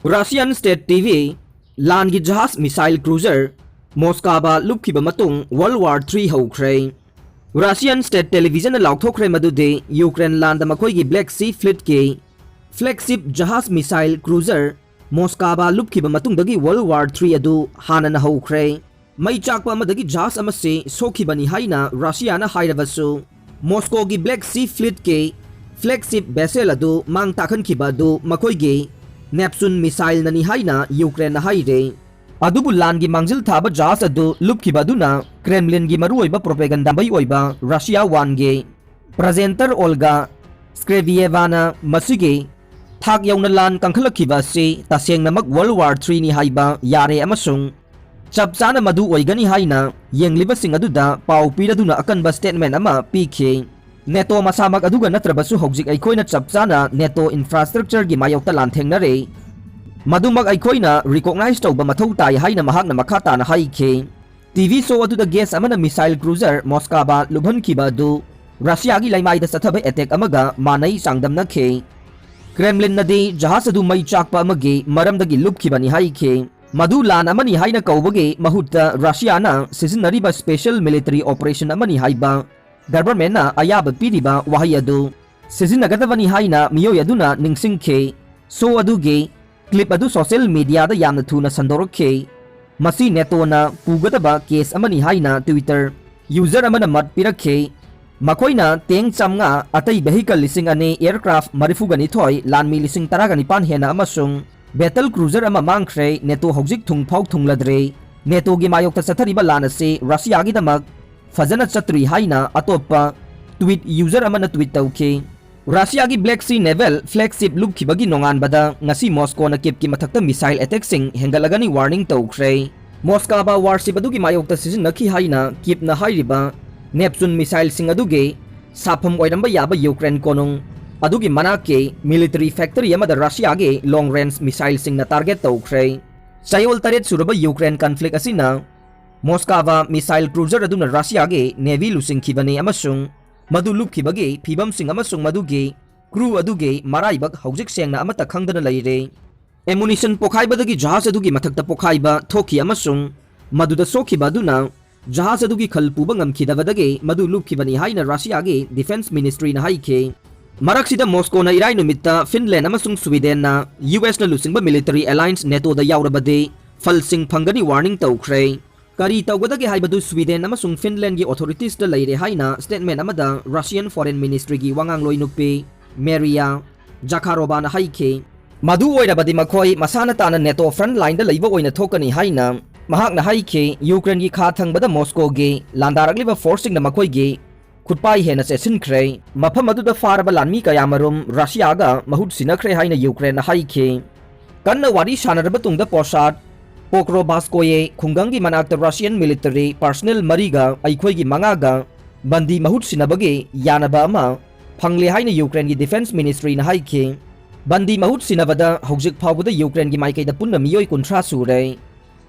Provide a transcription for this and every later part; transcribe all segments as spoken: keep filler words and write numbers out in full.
Russian State T V, ꯂꯥꯟꯒꯤ ꯖꯍꯥꯖ missile cruiser Moskva ꯂꯨꯞꯈꯤꯕ ꯃꯇꯨꯡ World War Three ꯍꯧꯈ꯭ꯔꯦ꯫ Russian State Television ꯅ ꯂꯥꯎꯊꯣꯛꯈ꯭ꯔꯦ ꯃꯗꯨꯗꯤ ꯌꯨꯀ꯭ꯔꯦꯟ ꯂꯥꯟꯗ ꯃꯈꯣꯏꯒꯤ Black Sea Fleet ꯀꯤ flagship ꯖꯍꯥꯖ missile cruiser Moskva ꯂꯨꯞꯈꯤꯕ ꯃꯇꯨꯡꯗꯒꯤ World War Three ꯑꯗꯨ ꯍꯥꯟꯅꯅ ꯍꯧꯈ꯭ꯔꯦ꯫ ꯃꯩ ꯆꯥꯛꯄ ꯑꯃꯗꯒꯤ ꯖꯍꯥꯖ ꯑꯃꯁꯤ ꯁꯣꯛꯈꯤꯕꯅꯤ ꯍꯥꯏꯅ ꯔꯁꯤꯌꯥꯅ ꯍꯥꯏꯔꯕꯁꯨ, ꯃꯣꯁꯀꯣꯒꯤ Black Sea Fleet ꯀꯤ flagship vessel ꯑꯗꯨ ꯃꯥꯡ ꯇꯥꯛꯍꯟꯈꯤꯕ ꯑꯗꯨ ꯃꯈꯣꯏꯒꯤ Neptune missile ꯅꯅꯤ ꯍꯥꯏꯅ ꯌꯨꯀ꯭ꯔꯦꯟꯅ ꯍꯥꯏꯔꯦ꯫ ꯑꯗꯨꯕꯨ ꯂꯥꯟꯒꯤ ꯃꯥꯡꯖꯤꯜ ꯊꯥꯕ ꯖꯍꯥꯖ ꯑꯗꯨ ꯂꯨꯞꯈꯤꯕ ꯑꯗꯨꯅ ꯀ꯭ꯔꯦꯝꯂꯤꯟꯒꯤ ꯃꯔꯨꯑꯣꯏꯕ propaganda ꯃꯩ ꯑꯣꯏꯕ ꯔꯁꯤꯌꯥ One ꯒꯤ presenter Olga Skrevieva ꯅ ꯃꯁꯤꯒꯤ ꯊꯥꯛ ꯌꯧꯅ ꯂꯥꯟ ꯀꯟꯈꯠꯂꯛꯈꯤꯕ ꯑꯁꯤ ꯇꯁꯦꯡꯅꯃꯛ World War Three ꯅꯤ ꯍꯥꯏꯕ ꯌꯥꯔꯦ ꯑꯃꯁꯨꯡ ꯆꯞ ꯆꯥꯅ ꯃꯗꯨ ꯑꯣꯏꯒꯅꯤ ꯍꯥꯏꯅ ꯌꯦꯡꯂꯤꯕꯁꯤꯡ ꯑꯗꯨꯗ ꯄꯥꯎ ꯄꯤꯔꯗꯨꯅ ꯑꯀꯟꯕ statement ꯑꯃ ꯄꯤꯈꯤ꯫ ꯅꯦꯇꯣ ꯃꯁꯥꯃꯛ ꯑꯗꯨꯒ ꯅꯠꯇ꯭ꯔꯕꯁꯨ ꯍꯧꯖꯤꯛ ꯑꯩꯈꯣꯏꯅ ꯆꯞ ꯆꯥꯅ ꯅꯦꯇꯣ infrastructure ꯒꯤ ꯃꯥꯌꯣꯛꯇ ꯂꯥꯟꯊꯦꯡꯅꯔꯦ꯫ ꯃꯗꯨꯃꯛ ꯑꯩꯈꯣꯏꯅ recognize ꯇꯧꯕ ꯃꯊꯧ ꯇꯥꯏ ꯍꯥꯏꯅ ꯃꯍꯥꯛꯅ ꯃꯈꯥ ꯇꯥꯅ ꯍꯥꯏꯈꯤ꯫ T V show ꯑꯗꯨꯗ guest ꯑꯃꯅ missile cruiser Moskva ꯂꯨꯞꯍꯟꯈꯤꯕ ꯑꯗꯨ ꯔꯁꯤꯌꯥꯒꯤ ꯂꯩꯃꯥꯏꯗ ꯆꯠꯊꯕ attack ꯑꯃꯒ ꯃꯥꯟꯅꯩ ꯆꯥꯡꯗꯝꯅꯈꯤ꯫ ꯀ꯭ꯔꯦꯝꯂꯤꯟꯅꯗꯤ ꯖꯍꯥꯖ ꯑꯗꯨ ꯃꯩ ꯆꯥꯛꯄ ꯑꯃꯒꯤ ꯃꯔꯝꯗꯒꯤ ꯂꯨꯞꯈꯤꯕꯅꯤ ꯍꯥꯏꯈꯤ꯫ ꯃꯗꯨ ꯂꯥꯟ ꯑꯃꯅꯤ ꯍꯥꯏꯅ ꯀꯧꯕꯒꯤ ꯃꯍꯨꯠꯇ ꯔꯁꯤꯌꯥꯅ ꯁꯤꯖꯤꯟꯅꯔꯤꯕ special military operation ꯑꯃꯅꯤ ꯍꯥꯏꯕ government ꯅ ꯑꯌꯥꯕ ꯄꯤꯔꯤꯕ ꯋꯥꯍꯩ ꯑꯗꯨ ꯁꯤꯖꯤꯟꯅꯒꯗꯕꯅꯤ ꯍꯥꯏꯅ ꯃꯤꯑꯣꯏ ꯑꯗꯨꯅ ꯅꯤꯡꯁꯤꯡꯈꯤ꯫ Show ꯑꯗꯨꯒꯤ clip ꯑꯗꯨ social media ꯗ ꯌꯥꯝꯅ ꯊꯨꯅ ꯁꯟꯗꯣꯔꯛꯈꯤ꯫ ꯃꯁꯤ ꯅꯦꯇꯣꯅ ꯄꯨꯒꯗꯕ case ꯑꯃꯅꯤ ꯍꯥꯏꯅ Twitter user ꯑꯃꯅ ꯃꯠ ꯄꯤꯔꯛꯈꯤ꯫ ꯃꯈꯣꯏꯅ tank ꯆꯥꯝꯃꯉꯥ, ꯑꯇꯩ vehicle ꯂꯤꯁꯤꯡ ꯑꯅꯤ, aircraft ꯃꯔꯤꯐꯨꯒ ꯅꯤꯊꯣꯏ, ꯂꯥꯟꯃꯤ ꯂꯤꯁꯤꯡ ꯇꯔꯥꯒ ꯅꯤꯄꯥꯟ ꯍꯦꯟꯅ ꯑꯃꯁꯨꯡ battle cruiser ꯑꯃ ꯃꯥꯡꯈ꯭ꯔꯦ꯫ ꯅꯦꯇꯣ ꯍꯧꯖꯤꯛ ꯊꯨꯡꯐꯥꯎ ꯊꯨꯡꯂꯗ꯭ꯔꯦ꯫ ꯅꯦꯇꯣꯒꯤ ꯃꯥꯌꯣꯛꯇ ꯆꯠꯊꯔꯤꯕ ꯂꯥꯟ ꯑꯁꯤ ꯔꯁꯤꯌꯥꯒꯤꯗꯃꯛ ꯐꯖꯅ ꯆꯠꯇ꯭ꯔꯤ ꯍꯥꯏꯅ ꯑꯇꯣꯞꯄ tweet user ꯑꯃꯅ tweet ꯇꯧꯈꯤ꯫ ꯔꯁꯤꯌꯥꯒꯤ Black Sea Naval flagship ꯂꯨꯞꯈꯤꯕꯒꯤ ꯅꯣꯡꯉꯥꯟꯕꯗ ꯉꯁꯤ ꯃꯣꯁꯀꯣꯅ ꯀꯤꯞꯀꯤ ꯃꯊꯛꯇ missile attack ꯁꯤꯡ ꯍꯦꯟꯒꯠꯂꯒꯅꯤ warning ꯇꯧꯈ꯭ꯔꯦ꯫ ꯃꯣꯁꯀꯥꯕꯥ warship ꯑꯗꯨꯒꯤ ꯃꯥꯌꯣꯛꯇ ꯁꯤꯖꯤꯟꯅꯈꯤ ꯍꯥꯏꯅ ꯀꯤꯞꯅ ꯍꯥꯏꯔꯤꯕ Neptune missile ꯁꯤꯡ ꯑꯗꯨꯒꯤ ꯁꯥꯐꯝ ꯑꯣꯏꯔꯝꯕ ꯌꯥꯕ ꯌꯨꯀ꯭ꯔꯦꯟ ꯀꯣꯅꯨꯡ ꯑꯗꯨꯒꯤ ꯃꯅꯥꯛꯀꯤ military factory ꯑꯃꯗ ꯔꯁꯤꯌꯥꯒꯤ long range missile ꯁꯤꯡꯅ target ꯇꯧꯈ꯭ꯔꯦ꯫ ꯆꯌꯣꯜ ꯇꯔꯦꯠ ꯁꯨꯔꯕ ꯌꯨꯀ꯭ꯔꯦꯟ conflict ꯑꯁꯤꯅ ꯃꯣꯁꯀꯥꯕꯥ missile cruiser ꯑꯗꯨꯅ ꯔꯁꯤꯌꯥꯒꯤ navy ꯂꯨꯆꯤꯡꯈꯤꯕꯅꯤ ꯑꯃꯁꯨꯡ ꯃꯗꯨ ꯂꯨꯞꯈꯤꯕꯒꯤ ꯐꯤꯚꯝꯁꯤꯡ ꯑꯃꯁꯨꯡ ꯃꯗꯨꯒꯤ crew ꯑꯗꯨꯒꯤ ꯃꯔꯥꯏꯕꯛ ꯍꯧꯖꯤꯛ ꯁꯦꯡꯅ ꯑꯃꯠꯇ ꯈꯪꯗꯅ ꯂꯩꯔꯦ꯫ ꯑꯦꯃꯨꯅꯤꯁꯟ ꯄꯣꯈꯥꯏꯕꯗꯒꯤ ꯖꯍꯥꯖ ꯑꯗꯨꯒꯤ ꯃꯊꯛꯇ ꯄꯣꯈꯥꯏꯕ ꯊꯣꯛꯈꯤ ꯑꯃꯁꯨꯡ ꯃꯗꯨꯗ ꯁꯣꯛꯈꯤꯕ ꯑꯗꯨꯅ ꯖꯍꯥꯖ ꯑꯗꯨꯒꯤ ꯈꯜ ꯄꯨꯕ ꯉꯝꯈꯤꯗꯕꯗꯒꯤ ꯃꯗꯨ ꯂꯨꯞꯈꯤꯕꯅꯤ ꯍꯥꯏꯅ ꯔꯁꯤꯌꯥꯒꯤ ꯗꯤꯐꯦꯟꯁ ꯃꯤꯅꯤꯁꯇ꯭ꯔꯤꯅ ꯍꯥꯏꯈꯤ꯫ ꯃꯔꯛꯁꯤꯗ ꯃꯣꯁꯀꯣꯅ ꯏꯔꯥꯏ ꯅꯨꯃꯤꯠꯇ ꯐꯤꯟꯂꯦꯟ ꯑꯃꯁꯨꯡ ꯁ꯭ꯋꯤꯗꯦꯟꯅ ꯌꯨ ꯑꯦꯁꯅ ꯂꯨꯆꯤꯡꯕ ꯃꯤꯂꯤꯇꯔꯤ ꯑꯦꯂꯥꯏꯟꯁ ꯅꯦꯇꯣꯗ ꯌꯥꯎꯔꯕꯗꯤ ꯐꯜꯁꯤꯡ ꯐꯪꯒꯅꯤ ꯋꯥꯔꯅꯤꯡ ꯇꯧꯈ꯭ꯔꯦ꯫ ꯀꯔꯤ ꯇꯧꯒꯗꯒꯦ ꯍꯥꯏꯕꯗꯨ ꯁ꯭ꯋꯤꯗꯦꯟ ꯑꯃꯁꯨꯡ ꯐꯤꯟꯂꯦꯟꯒꯤ ꯑꯣꯊꯣꯔꯤꯇꯤꯁꯇ ꯂꯩꯔꯦ ꯍꯥꯏꯅ ꯁ꯭ꯇꯦꯠꯃꯦꯟ ꯑꯃꯗ ꯔꯁꯤꯌꯟ ꯐꯣꯔꯦꯟ ꯃꯤꯅꯤꯁꯇ꯭ꯔꯤꯒꯤ ꯋꯥꯉꯥꯡꯂꯣꯏ ꯅꯨꯄꯤ ꯃꯦꯔꯤꯌꯥ ꯖꯈꯥꯔꯣꯚꯥꯅ ꯍꯥꯏꯈꯤ꯫ ꯃꯗꯨ ꯑꯣꯏꯔꯕꯗꯤ ꯃꯈꯣꯏ ꯃꯁꯥꯅ ꯇꯥꯅ ꯅꯦꯇꯣ ꯐ꯭ꯔꯟꯠ ꯂꯥꯏꯟꯗ ꯂꯩꯕ ꯑꯣꯏꯅ ꯊꯣꯛꯀꯅꯤ ꯍꯥꯏꯅ ꯃꯍꯥꯛꯅ ꯍꯥꯏꯈꯤ꯫ ꯌꯨꯀ꯭ꯔꯦꯟꯒꯤ ꯈꯥ ꯊꯪꯕꯗ ꯃꯣꯁꯀꯣꯒꯤ ꯂꯥꯟꯗꯥꯔꯛꯂꯤꯕ ꯐꯣꯔꯁꯁꯤꯡꯅ ꯃꯈꯣꯏꯒꯤ ꯈꯨꯠꯄꯥꯏ ꯍꯦꯟꯅ ꯆꯦꯠꯁꯤꯟꯈ꯭ꯔꯦ꯫ ꯃꯐꯝ ꯑꯗꯨꯗ ꯐꯥꯔꯕ ꯂꯥꯟꯃꯤ ꯀꯌꯥꯃꯔꯨꯝ ꯔꯁꯤꯌꯥꯒ ꯃꯍꯨꯠ ꯁꯤꯟꯅꯈ꯭ꯔꯦ ꯍꯥꯏꯅ ꯌꯨꯀ꯭ꯔꯦꯟꯅ ꯍꯥꯏꯈꯤ꯫ ꯀꯟꯅ ꯋꯥꯔꯤ ꯁꯥꯟꯅꯔꯕ ꯇꯨꯡꯗ ꯄꯣꯁꯥꯗ ꯄꯣꯀ꯭ꯔꯣꯕꯥꯁꯀꯣꯌꯦ ꯈꯨꯡꯒꯪꯒꯤ ꯃꯅꯥꯛꯇ ꯔꯁꯤꯌꯟ ꯃꯤꯂꯤꯇꯔꯤ ꯄꯔꯁꯅꯦꯜ ꯃꯔꯤꯒ ꯑꯩꯈꯣꯏꯒꯤ ꯃꯉꯥꯒ ꯕꯟꯗꯤ ꯃꯍꯨꯠ ꯁꯤꯟꯅꯕꯒꯤ ꯌꯥꯅꯕ ꯑꯃ ꯐꯪꯂꯦ ꯍꯥꯏꯅ ꯌꯨꯀ꯭ꯔꯦꯟꯒꯤ ꯗꯤꯐꯦꯟꯁ ꯃꯤꯅꯤꯁꯇ꯭ꯔꯤꯅ ꯍꯥꯏꯈꯤ꯫ ꯕꯟꯗꯤ ꯃꯍꯨꯠ ꯁꯤꯟꯅꯕꯗ ꯍꯧꯖꯤꯛ ꯐꯥꯎꯕꯗ ꯌꯨꯀ꯭ꯔꯦꯟꯒꯤ ꯃꯥꯏꯀꯩꯗ ꯄꯨꯟꯅ ꯃꯤꯑꯣꯏ ꯀꯨꯟꯊ꯭ꯔꯥ ꯁꯨꯔꯦ꯫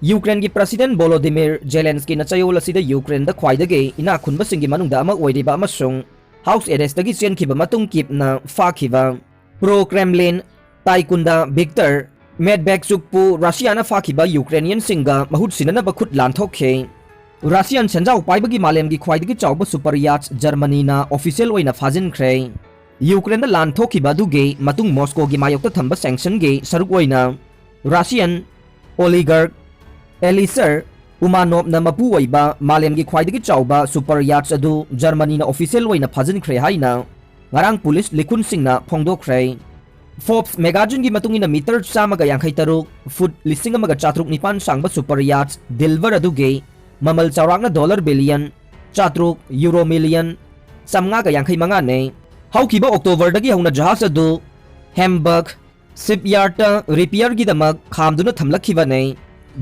ꯌꯨꯀ꯭ꯔꯦꯟꯒꯤ ꯄ꯭ꯔꯁꯤꯗꯦꯟ ꯚꯣꯂꯣꯗꯤꯃꯤꯔ ꯖꯦꯂꯦꯟꯁꯀꯤꯅ ꯆꯌꯣꯜ ꯑꯁꯤꯗ ꯌꯨꯀ꯭ꯔꯦꯟꯗ ꯈ꯭ꯋꯥꯏꯗꯒꯤ ꯏꯅꯥꯛ ꯈꯨꯟꯕꯁꯤꯡꯒꯤ ꯃꯅꯨꯡꯗ ꯑꯃ ꯑꯣꯏꯔꯤꯕ ꯑꯃꯁꯨꯡ ꯍꯥꯎꯁ ꯑꯦꯔꯦꯁꯇꯒꯤ ꯆꯦꯟꯈꯤꯕ ꯃꯇꯨꯡ ꯀꯤꯞꯅ ꯐꯥꯈꯤꯕ ꯄ꯭ꯔꯣ ꯀ꯭ꯔꯦꯝꯂꯤꯟ ꯇꯥꯏꯀꯨꯟꯗꯥ ꯚꯤꯛꯇꯔ ꯃꯦꯗꯕꯦꯛꯆꯨꯛꯄꯨ ꯔꯁꯤꯌꯥꯅ ꯐꯥꯈꯤꯕ ꯌꯨꯀ꯭ꯔꯦꯅꯤꯌꯟꯁꯤꯡꯒ ꯃꯍꯨꯠ ꯁꯤꯟꯅꯅꯕ ꯈꯨꯠ ꯂꯥꯟꯊꯣꯛꯈꯤ꯫ ꯔꯁꯤꯌꯟ ꯁꯦꯟꯖꯥꯎ ꯄꯥꯏꯕꯒꯤ ꯃꯥꯂꯦꯝꯒꯤ ꯈ꯭ꯋꯥꯏꯗꯒꯤ ꯆꯥꯎꯕ ꯁꯨꯄꯔ ꯌꯥꯠꯁ ꯖꯔꯃꯅꯤꯅ ꯑꯣꯐꯤꯁꯤꯌꯦꯜ ꯑꯣꯏꯅ ꯐꯥꯖꯤꯟꯈ꯭ꯔꯦ꯫ ꯌꯨꯀ꯭ꯔꯦꯟꯗ ꯂꯥꯟ ꯊꯣꯛꯈꯤꯕ ꯑꯗꯨꯒꯤ ꯃꯇꯨꯡ ꯃꯣꯁꯀꯣꯒꯤ ꯃꯥꯌꯣꯛꯇ ꯊꯝꯕ ꯁꯦꯡꯁꯟꯒꯤ ꯁꯔꯨꯛ ꯑꯣꯏꯅ ꯔꯁꯤꯌꯟ ꯑꯣꯂꯤꯒꯥꯔꯛ ꯑꯦꯂꯤꯁꯔ ꯎꯃꯥꯅꯣꯞꯅ ꯃꯄꯨ ꯑꯣꯏꯕ ꯃꯥꯂꯦꯝꯒꯤ ꯈ꯭ꯋꯥꯏꯗꯒꯤ ꯆꯥꯎꯕ ꯁꯨꯄꯔ ꯌꯥꯠꯁ ꯑꯗꯨ ꯖꯔꯃꯅꯤꯅ ꯑꯣꯐꯤꯁꯤꯌꯦꯜ ꯑꯣꯏꯅ ꯐꯥꯖꯤꯟꯈ꯭ꯔꯦ ꯍꯥꯏꯅ ꯉꯔꯥꯡ ꯄꯨꯂꯤꯁ ꯂꯤꯈꯨꯟꯁꯤꯡꯅ ꯐꯣꯡꯗꯣꯛꯈ꯭ꯔꯦ꯫ ꯐꯣꯔꯕꯁ ꯃꯦꯒꯥꯖꯤꯟꯒꯤ ꯃꯇꯨꯡ ꯏꯟꯅ ꯃꯤꯇꯔ ꯆꯥꯝꯃꯒ ꯌꯥꯡꯈꯩ ꯇꯔꯨꯛ, ꯐꯨꯠ ꯂꯤꯁꯤꯡ ꯑꯃꯒ ꯆꯥꯇ꯭ꯔꯨꯛ ꯅꯤꯄꯥꯟ ꯁꯥꯡꯕ ꯁꯨꯄꯔ ꯌꯥꯠꯁ ꯗꯤꯜꯕꯔ ꯑꯗꯨꯒꯤ ꯃꯃꯜ ꯆꯥꯎꯔꯥꯛꯅ ꯗꯣꯂꯔ ꯕꯤꯂꯤꯌꯟ ꯆꯥꯇ꯭ꯔꯨꯛ, ꯌꯨꯔꯣ ꯃꯤꯂꯤꯌꯟ ꯆꯥꯝꯃꯉꯥꯒ ꯌꯥꯡꯈꯩ ꯃꯉꯥꯅꯤ꯫ ꯍꯧꯈꯤꯕ ꯑꯣꯛꯇꯣꯕꯔꯗꯒꯤ ꯍꯧꯅ ꯖꯍꯥꯖ ꯑꯗꯨ ꯍꯦꯝꯕꯔꯒ ꯁꯤꯞꯌꯥꯔꯗꯇ ꯔꯤꯄꯤꯌꯔꯒꯤꯗꯃꯛ ꯈꯥꯝꯗꯨꯅ ꯊꯝꯂꯛꯈꯤꯕꯅꯤ꯫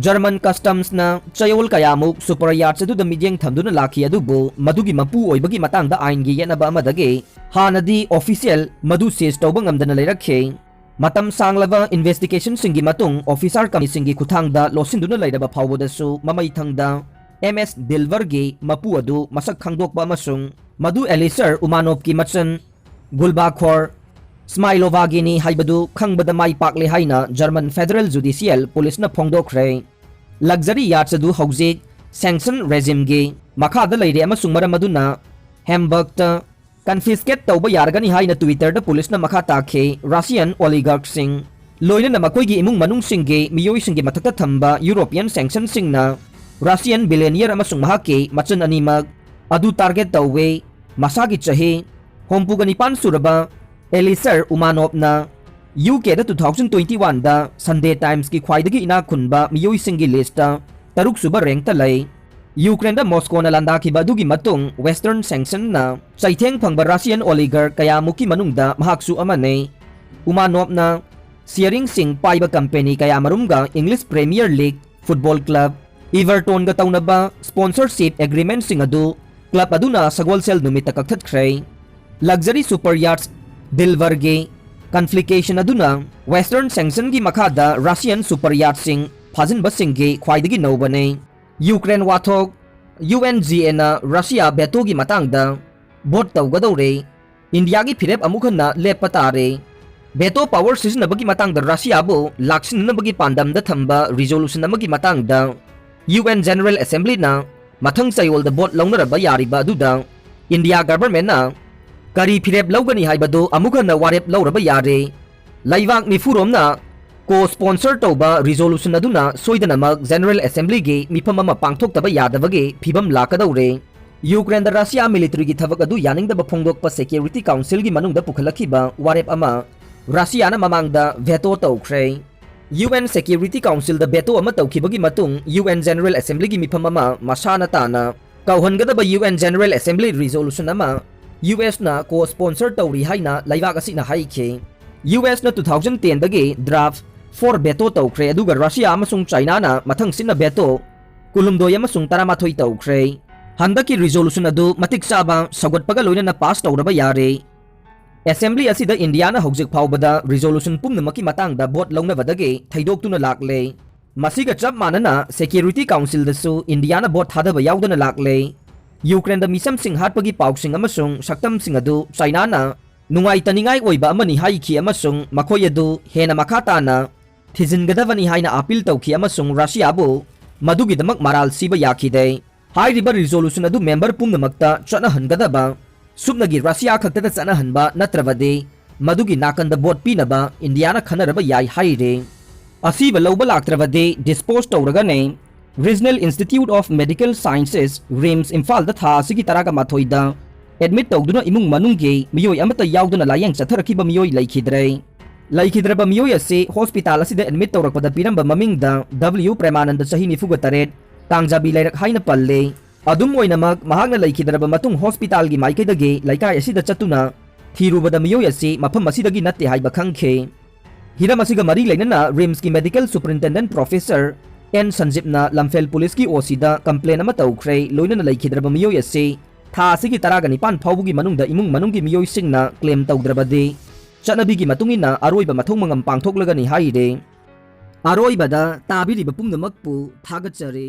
ꯖꯔꯃꯟ ꯀꯁꯇꯝꯁꯅ ꯆꯌꯣꯜ ꯀꯌꯥꯃꯨꯛ ꯁꯨꯄꯔ ꯌꯥꯠꯁ ꯑꯗꯨꯗ ꯃꯤꯠꯌꯦꯡ ꯊꯝꯗꯨꯅ ꯂꯥꯛꯈꯤ, ꯑꯗꯨꯕꯨ ꯃꯗꯨꯒꯤ ꯃꯄꯨ ꯑꯣꯏꯕꯒꯤ ꯃꯇꯥꯡꯗ ꯑꯥꯏꯟꯒꯤ ꯌꯦꯠꯅꯕ ꯑꯃꯗꯒꯤ ꯍꯥꯟꯅꯗꯤ ꯑꯣꯐꯤꯁꯤꯌꯦꯜ ꯃꯗꯨ ꯁꯤꯖ ꯇꯧꯕ ꯉꯝꯗꯅ ꯂꯩꯔꯛꯈꯤ꯫ ꯃꯇꯝ ꯁꯥꯡꯂꯕ ꯏꯟꯚꯦꯁꯇꯤꯒꯦꯁꯟꯁꯤꯡꯒꯤ ꯃꯇꯨꯡ ꯑꯣꯐꯤꯁꯥꯔ ꯀꯃꯤꯁꯤꯡꯒꯤ ꯈꯨꯠꯊꯥꯡꯗ ꯂꯣꯠꯁꯤꯟꯗꯨꯅ ꯂꯩꯔꯕ ꯐꯥꯎꯕꯗꯁꯨ ꯃꯃꯩ ꯊꯪꯗ ꯑꯦꯝ ꯑꯦꯁ ꯗꯤꯜꯕꯔꯒꯤ ꯃꯄꯨ ꯑꯗꯨ ꯃꯁꯛ ꯈꯪꯗꯣꯛꯄ ꯑꯃꯁꯨꯡ ꯃꯗꯨ ꯑꯦꯂꯤꯁꯔ ꯎꯃꯥꯅꯣꯞꯀꯤ ꯃꯆꯟ ꯒꯨꯜꯕꯥꯈꯣꯔ ꯁ꯭ꯃꯥꯏꯂꯣꯚꯥꯒꯤꯅꯤ ꯍꯥꯏꯕꯗꯨ ꯈꯪꯕꯗ ꯃꯥꯏ ꯄꯥꯛꯂꯦ ꯍꯥꯏꯅ German Federal Judicial Policeꯅ ꯐꯣꯡꯗꯣꯛꯈ꯭ꯔꯦ꯫ Luxury yachts ꯑꯗꯨ ꯍꯧꯖꯤꯛ sanction regimeꯒꯤ ꯃꯈꯥꯗ ꯂꯩꯔꯦ ꯑꯃꯁꯨꯡ ꯃꯔꯝ ꯑꯗꯨꯅ Hamburgꯇ confiscate ꯇꯧꯕ ꯌꯥꯔꯒꯅꯤ ꯍꯥꯏꯅ Twitterꯗ policeꯅ ꯃꯈꯥ ꯇꯥꯈꯤ꯫ Russian oligarchꯁꯤꯡ, ꯂꯣꯏꯅꯅ ꯃꯈꯣꯏꯒꯤ ꯏꯃꯨꯡ ꯃꯅꯨꯡꯁꯤꯡꯒꯤ ꯃꯤꯑꯣꯏꯁꯤꯡꯒꯤ ꯃꯊꯛꯇ ꯊꯝꯕ European sanctionꯁꯤꯡꯅ Russian billionaire ꯑꯃꯁꯨꯡ ꯃꯍꯥꯛꯀꯤ ꯃꯆꯟ ꯑꯅꯤꯃꯛ ꯑꯗꯨ target ꯇꯧꯏ꯫ ꯃꯁꯥꯒꯤ ꯆꯍꯤ ꯍꯨꯝꯐꯨꯒ ꯅꯤꯄꯥꯟ ꯁꯨꯔꯕ Alisher Umanovꯅ UKꯗ two thousand twenty oneꯗ Sunday Timesꯀꯤ ꯈ꯭ꯋꯥꯏꯗꯒꯤ ꯏꯅꯥꯛ ꯈꯨꯟꯕ ꯃꯤꯑꯣꯏꯁꯤꯡꯒꯤ listꯇ ꯇꯔꯨꯛꯁꯨꯕ rankꯇ ꯂꯩ꯫ Ukraineꯗ Moscowꯅ ꯂꯥꯟꯗꯥꯈꯤꯕ ꯑꯗꯨꯒꯤ ꯃꯇꯨꯡ Western sanctionꯅ ꯆꯩꯊꯦꯡ ꯐꯪꯕ Russian oligarch ꯀꯌꯥꯃꯨꯛꯀꯤ ꯃꯅꯨꯡꯗ ꯃꯍꯥꯛꯁꯨ ꯑꯃꯅꯤ꯫ Umanovꯅ sharingꯁꯤꯡ ꯄꯥꯏꯕ company ꯀꯌꯥꯃꯔꯨꯝꯒ English Premier League football club Evertonꯒ ꯇꯧꯅꯕ sponsorship agreementꯁꯤꯡ ꯑꯗꯨ club ꯑꯗꯨꯅ ꯁꯒꯣꯜꯁꯦꯜ ꯅꯨꯃꯤꯠꯇ ꯀꯛꯊꯠꯈ꯭ꯔꯦ꯫ Luxury super yachts Dilverꯒꯤ confiscation ꯑꯗꯨꯅ Western sanctionꯒꯤ ꯃꯈꯥꯗ Russian super yachtꯁꯤꯡ ꯐꯥꯖꯤꯟꯕꯁꯤꯡꯒꯤ ꯈ꯭ꯋꯥꯏꯗꯒꯤ ꯅꯧꯕꯅꯤ꯫ Ukraine ꯋꯥꯊꯣꯛ, UNGAꯅ Russia vetoꯒꯤ ꯃꯇꯥꯡꯗ vote ꯇꯧꯒꯗꯧꯔꯦ꯫ ꯏꯟꯗꯤꯌꯥꯒꯤ ꯐꯤꯔꯦꯞ ꯑꯃꯨꯛ ꯍꯟꯅ ꯂꯦꯞꯄ ꯇꯥꯔꯦ꯫ Veto power ꯁꯤꯖꯤꯟꯅꯕꯒꯤ ꯃꯇꯥꯡꯗ ꯔꯁꯤꯌꯥꯕꯨ ꯂꯥꯛꯁꯤꯟꯅꯅꯕꯒꯤ ꯄꯥꯟꯗꯝꯗ ꯊꯝꯕ resolution ꯑꯃꯒꯤ ꯃꯇꯥꯡꯗ UN General Assemblyꯅ ꯃꯊꯪ ꯆꯌꯣꯜꯗ vote ꯂꯧꯅꯔꯕ ꯌꯥꯔꯤꯕ ꯑꯗꯨꯗ ꯏꯟꯗꯤꯌꯥ governmentꯅ ꯀꯔꯤ ꯐꯤꯔꯦꯞ ꯂꯧꯒꯅꯤ ꯍꯥꯏꯕꯗꯨ ꯑꯃꯨꯛ ꯍꯟꯅ ꯋꯥꯔꯦꯞ ꯂꯧꯔꯕ ꯌꯥꯔꯦ꯫ ꯂꯩꯕꯥꯛ ꯅꯤꯐꯨꯔꯣꯝꯅ co-sponsor ꯇꯧꯕ resolution ꯑꯗꯨꯅ ꯁꯣꯏꯗꯅꯃꯛ General Assemblyꯒꯤ ꯃꯤꯐꯝ ꯑꯃ ꯄꯥꯡꯊꯣꯛꯇꯕ ꯌꯥꯗꯕꯒꯤ ꯐꯤꯕꯝ ꯂꯥꯛꯀꯗꯧꯔꯦ꯫ ꯌꯨꯀ꯭ꯔꯦꯟꯗ ꯔꯁꯤꯌꯥ militaryꯒꯤ ꯊꯕꯛ ꯑꯗꯨ ꯌꯥꯅꯤꯡꯗꯕ ꯐꯣꯡꯗꯣꯛꯄ Security Councilꯒꯤ ꯃꯅꯨꯡꯗ ꯄꯨꯈꯠꯂꯛꯈꯤꯕ ꯋꯥꯔꯦꯞ ꯑꯃ ꯔꯁꯤꯌꯥꯅ ꯃꯃꯥꯡꯗ veto ꯇꯧꯈ꯭ꯔꯦ꯫ UN Security Councilꯗ veto ꯑꯃ ꯇꯧꯈꯤꯕꯒꯤ ꯃꯇꯨꯡ UN General Assemblyꯒꯤ ꯃꯤꯐꯝ ꯑꯃ ꯃꯁꯥꯅ ꯇꯥꯅ ꯀꯧꯍꯟꯒꯗꯕ UN General Assembly resolution ꯑꯃ USꯅ co-sponsor ꯇꯧꯔꯤ ꯍꯥꯏꯅ ꯂꯩꯕꯥꯛ ꯑꯁꯤꯅ ꯍꯥꯏꯈꯤ꯫ USꯅ two thousand tenꯗꯒꯤ draft four veto ꯇꯧꯈ꯭ꯔꯦ, ꯑꯗꯨꯒ ꯔꯁꯤꯌꯥ ꯑꯃꯁꯨꯡ ꯆꯥꯏꯅꯥꯅ ꯃꯊꯪꯁꯤꯠꯅ veto ꯀꯨꯟꯍꯨꯝꯗꯣꯏ ꯑꯃꯁꯨꯡ ꯇꯔꯥꯃꯥꯊꯣꯏ ꯇꯧꯈ꯭ꯔꯦ꯫ ꯍꯟꯗꯛꯀꯤ resolution ꯑꯗꯨ ꯃꯇꯤꯛ ꯆꯥꯕ ꯁꯧꯒꯠꯄꯒ ꯂꯣꯏꯅꯅ pass ꯇꯧꯔꯕ ꯌꯥꯔꯦ꯫ Assembly ꯑꯁꯤꯗ ꯏꯟꯗꯤꯌꯥꯅ ꯍꯧꯖꯤꯛ ꯐꯥꯎꯕꯗ resolution ꯄꯨꯝꯅꯃꯛꯀꯤ ꯃꯇꯥꯡꯗ vote ꯂꯧꯅꯕꯗꯒꯤ ꯊꯩꯗꯣꯛꯇꯨꯅ ꯂꯥꯛꯂꯦ꯫ ꯃꯁꯤꯒ ꯆꯞ ꯃꯥꯟꯅꯅ Security Councilꯗꯁꯨ ꯏꯟꯗꯤꯌꯥꯅ vote ꯊꯥꯗꯕ ꯌꯥꯎꯗꯅ ꯂꯥꯛꯂꯦ꯫ ꯌꯨꯀ꯭ꯔꯦꯟꯗ ꯃꯤꯆꯝꯁꯤꯡ ꯍꯥꯠꯄꯒꯤ ꯄꯥꯎꯁꯤꯡ ꯑꯃꯁꯨꯡ ꯁꯛꯇꯝꯁꯤꯡ ꯑꯗꯨ ꯆꯥꯏꯅꯥꯅ ꯅꯨꯡꯉꯥꯏꯇꯅꯤꯡꯉꯥꯏ ꯑꯣꯏꯕ ꯑꯃꯅꯤ ꯍꯥꯏꯈꯤ ꯑꯃꯁꯨꯡ ꯃꯈꯣꯏ ꯑꯗꯨ ꯍꯦꯟꯅ ꯃꯈꯥ ꯇꯥꯅ ꯊꯤꯖꯤꯟꯒꯗꯕꯅꯤ ꯍꯥꯏꯅ ꯑꯥꯄꯤꯜ ꯇꯧꯈꯤ ꯑꯃꯁꯨꯡ ꯔꯁꯤꯌꯥꯕꯨ ꯃꯗꯨꯒꯤꯗꯃꯛ ꯃꯔꯥꯜ ꯁꯤꯕ ꯌꯥꯈꯤꯗꯦ꯫ ꯍꯥꯏꯔꯤꯕ ꯔꯤꯖꯣꯂꯨꯁꯟ ꯑꯗꯨ ꯃꯦꯝꯕꯔ ꯄꯨꯝꯅꯃꯛꯇ ꯆꯠꯅꯍꯟꯒꯗꯕ, ꯁꯨꯞꯅꯒꯤ ꯔꯁꯤꯌꯥ ꯈꯛꯇꯗ ꯆꯠꯅꯍꯟꯕ ꯅꯠꯇ꯭ꯔꯕꯗꯤ ꯃꯗꯨꯒꯤ ꯅꯥꯀꯟꯗ ꯚꯣꯠ ꯄꯤꯅꯕ ꯏꯟꯗꯤꯌꯥꯅ ꯈꯟꯅꯔꯕ ꯌꯥꯏ ꯍꯥꯏꯔꯤ꯫ ꯑꯁꯤꯕ ꯂꯧꯕ ꯂꯥꯛꯇ꯭ꯔꯕꯗꯤ ꯗꯤꯁꯄꯣꯁ ꯇꯧꯔꯒꯅꯤ꯫ Regional Institute of Medical Sciences, RIMS, ꯏꯝꯐꯥꯜꯗ ꯊꯥ ꯑꯁꯤꯒꯤ ꯇꯔꯥꯒ ꯃꯥꯊꯣꯏꯗ ꯑꯦꯗꯃꯤꯠ ꯇꯧꯗꯨꯅ ꯏꯃꯨꯡ ꯃꯅꯨꯡꯒꯤ ꯃꯤꯑꯣꯏ ꯑꯃꯠꯇ ꯌꯥꯎꯗꯅ ꯂꯥꯌꯦꯡ ꯆꯠꯊꯔꯛꯈꯤꯕ ꯃꯤꯑꯣꯏ ꯂꯩꯈꯤꯗ꯭ꯔꯦ꯫ ꯂꯩꯈꯤꯗ꯭ꯔꯕ ꯃꯤꯑꯣꯏ ꯑꯁꯤ ꯍꯣꯁꯄꯤꯇꯥꯜ ꯑꯁꯤꯗ ꯑꯦꯗꯃꯤꯠ ꯇꯧꯔꯛꯄꯗ ꯄꯤꯔꯝꯕ ꯃꯃꯤꯡꯗ ꯗꯕ꯭ꯂꯤꯎ ꯄ꯭ꯔꯦꯃꯥꯅꯟꯗ, ꯆꯍꯤ ꯅꯤꯐꯨꯒ ꯇꯔꯦꯠ, ꯀꯥꯡꯖꯥꯕꯤ ꯂꯩꯔꯛ ꯍꯥꯏꯅ ꯄꯜꯂꯤ꯫ ꯑꯗꯨꯝ ꯑꯣꯏꯅꯃꯛ, ꯃꯍꯥꯛꯅ ꯂꯩꯈꯤꯗ꯭ꯔꯕ ꯃꯇꯨꯡ ꯍꯣꯁꯄꯤꯇꯥꯜꯒꯤ ꯃꯥꯏꯀꯩꯗꯒꯤ ꯂꯩꯀꯥꯏ ꯑꯁꯤꯗ ꯆꯠꯇꯨꯅ ꯊꯤꯔꯨꯕꯗ ꯃꯤꯑꯣꯏ ꯑꯁꯤ ꯃꯐꯝ ꯑꯁꯤꯗꯒꯤ ꯅꯠꯇꯦ ꯍꯥꯏꯕ ꯈꯪꯈꯤ꯫ ꯍꯤꯔꯝ ꯑꯁꯤꯒ ꯃꯔꯤ ꯂꯩꯅꯅ ꯔꯤꯝꯁꯀꯤ ꯃꯦꯗꯤꯀꯦꯜ ꯁꯨꯄꯔꯤꯟꯇꯦꯟꯗꯦꯟꯠ ꯄ꯭ꯔꯣꯐꯦꯁꯔ ꯑꯦꯟ ꯁꯟꯖꯤꯞꯅ ꯂꯝꯐꯦꯜ ꯄꯨꯂꯤꯁꯀꯤ ꯑꯣ ꯁꯤꯗ ꯀꯝꯄ꯭ꯂꯦꯟ ꯑꯃ ꯇꯧꯈ꯭ꯔꯦ, ꯂꯣꯏꯅꯅ ꯂꯩꯈꯤꯗ꯭ꯔꯕ ꯃꯤꯑꯣꯏ ꯑꯁꯤ ꯊꯥ ꯑꯁꯤꯒꯤ ꯇꯔꯥꯒ ꯅꯤꯄꯥꯟ ꯐꯥꯎꯕꯒꯤ ꯃꯅꯨꯡꯗ ꯏꯃꯨꯡ ꯃꯅꯨꯡꯒꯤ ꯃꯤꯑꯣꯏꯁꯤꯡꯅ ꯀ꯭ꯂꯦꯝ ꯇꯧꯗ꯭ꯔꯕꯗꯤ ꯆꯠꯅꯕꯤꯒꯤ ꯃꯇꯨꯡ ꯏꯟꯅ ꯑꯔꯣꯏꯕ ꯃꯊꯧ ꯃꯉꯝ ꯄꯥꯡꯊꯣꯛꯂꯒꯅꯤ ꯍꯥꯏꯔꯤ꯫ ꯑꯔꯣꯏꯕꯗ ꯇꯥꯕꯤꯔꯤꯕ ꯄꯨꯝꯅꯃꯛꯄꯨ ꯊꯥꯒꯠꯆꯔꯤ꯫